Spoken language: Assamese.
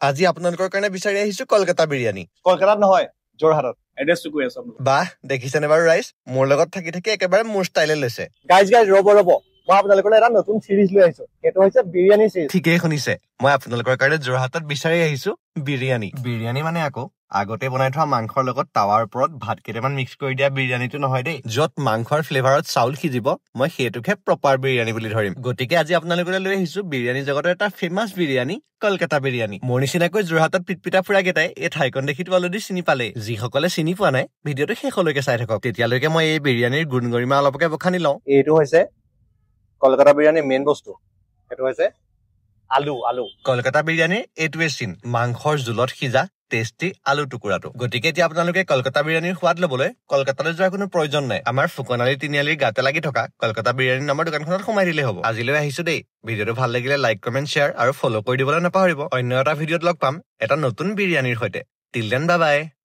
আজি আপোনালোকৰ কাৰণে বিচাৰি আহিছো কলকাতা বিৰিয়ানী। কলকাতাত নহয়, যোৰহাটত। এড্ৰেছটো কৈ আছো আপোনালোক। বাহ, দেখিছেনে বাৰু ৰাইজ, মোৰ লগত থাকি থাকি একেবাৰে মোৰ ষ্টাইলে লৈছে। গাইজ গাইজ, ৰ'ব ৰ'ব, মই আপোনালোকলৈ এটা নতুন চিৰিজ লৈ আহিছো। সেইটো হৈছে বিৰিয়ানী চিৰিজ। ঠিকেই শুনিছে, মই আপোনালোকৰ কাৰণে যোৰহাটত বিচাৰি আহিছো বিৰিয়ানী। বিৰিয়ানী মানে আকৌ আগতে বনাই থোৱা মাংসৰ লগত টাৱাৰ ওপৰত ভাত কেইটামান মিক্স কৰি দিয়া বিৰিয়ানীটো নহয় দেই। য'ত মাংসৰ ফ্লেভাৰত চাউল সিজিব, মই সেইটোকহে প্ৰপাৰ বিৰিয়ানী বুলি ধৰিম। গতিকে আজি আপোনালোকলৈ লৈ আহিছো বিৰিয়ানী জগতৰ এটা ফেমাছ বিৰিয়ানী, কলকাতা বিৰিয়ানী। মোৰ নিচিনাকৈ যোৰহাটত পিটপিটা ফুৰা কেইটাই এই ঠাইকণ দেখি অলৰেডি চিনি পালেই। যিসকলে চিনি পোৱা নাই, ভিডিঅ'টো শেষলৈকে চাই থাকক। তেতিয়ালৈকে মই এই বিৰিয়ানীৰ গুণ গৰিমা অলপকে বখানি লওঁ। এইটো হৈছে কলকাতা বিৰিয়ানীৰ মেইন বস্তু, সেইটো হৈছে আলু। আলু। কলকাতা বিৰিয়ানীৰ এইটোৱে চিন, মাংসৰ জোলত সিজা টেষ্টি আলু টুকুৰাটো। গতিকে এতিয়া আপোনালোকে কলকাতা বিৰিয়ানীৰ সোৱাদ ল'বলৈ কলকাতালৈ যোৱাৰ কোনো প্ৰয়োজন নাই। আমাৰ ফুকনালী তিনিআলিৰ গাতে লাগি থকা কলকাতা বিৰিয়ানী নামৰ দোকানখনত সোমাই দিলেই হ'ব। আজিলৈ আহিছো দেই। ভিডিঅ'টো ভাল লাগিলে লাইক, কমেণ্ট, শ্বেয়াৰ আৰু ফ'ল' কৰি দিবলৈ নাপাহৰিব। অন্য এটা ভিডিঅ'ত লগ পাম এটা নতুন বিৰিয়ানীৰ সৈতে। Till then, bye bye.